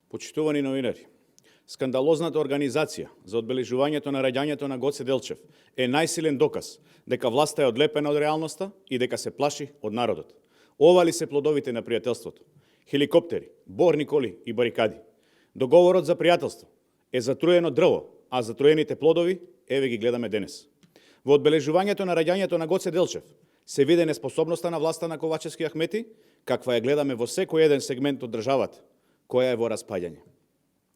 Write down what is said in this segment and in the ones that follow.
Почитувани новинари, скандалозната организација за одбележувањето на раѓањето на Гоце Делчев е најсилен доказ дека власта е одлепена од реалноста и дека се плаши од народот. Ова ли се плодовите на пријателството? Хеликоптери, борни коли и барикади. Договорот за пријателство е затруено дрво, а затруените плодови еве ги гледаме денес. Во одбележувањето на раѓањето на Гоце Делчев се виде неспособноста на власта на Ковачевски Ахмети, каква ја гледаме во секој еден сегмент од државата, која е во распаѓање.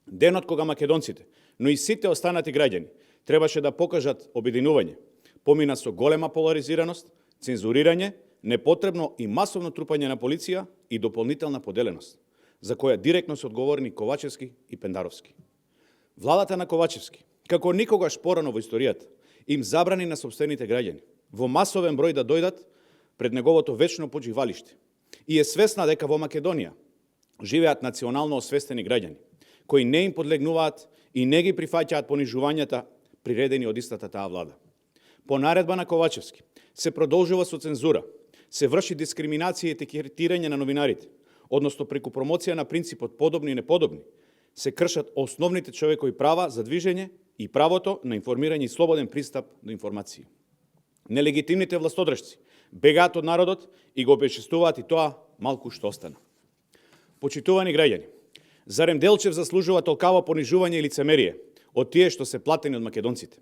Денот кога македонците, но и сите останати граѓани, требаше да покажат обединување, помина со голема поларизираност, цензурирање, непотребно и масовно трупање на полиција и дополнителна поделеност, за која директно се одговорни Ковачевски и Пендаровски. Владата на Ковачевски, како никогаш порано во историјата, им забрани на сопствените граѓани во масовен број да дојдат пред неговото вечно почивалиште и е свесна дека во Македонија живеат национално освестени граѓани, кои не им подлегнуваат и не ги прифаќаат понижувањата приредени од истата таа влада. По наредба на Ковачевски се продолжува со цензура, се врши дискриминација и етикетирање на новинарите, односно преку промоција на принципот подобни и неподобни, се кршат основните човекови права за движење и правото на информирање и слободен пристап до информации. Нелегитимните властодржци бегаат од народот и го обесчестуваат и тоа малку што остана. Почитувани граѓани, зарем Делчев заслужува толкаво понижување и лицемерие од тие што се платени од македонците?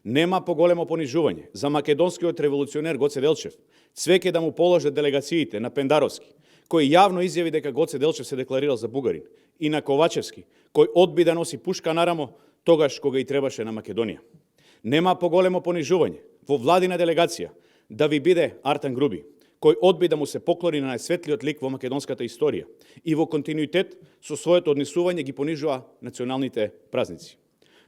Нема поголемо понижување за македонскиот револуционер Гоце Делчев, цвеќе да му положат делегациите на Пендаровски, кој јавно изјави дека Гоце Делчев се декларирал за бугарин, и на Ковачевски, кој одби да носи пушка на рамо тогаш кога и требаше на Македонија. Нема поголемо понижување во владина делегација да ви биде Артан Груби, кој одби да му се поклони на најсветлиот лик во македонската историја и во континуитет со своето однесување ги понижува националните празници.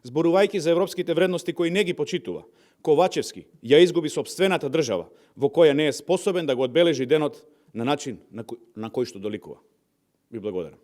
Зборувајќи за европските вредности кои не ги почитува, Ковачевски ја изгуби сопствената држава во која не е способен да го одбележи денот на начин на кој што доликува. Ви благодарам.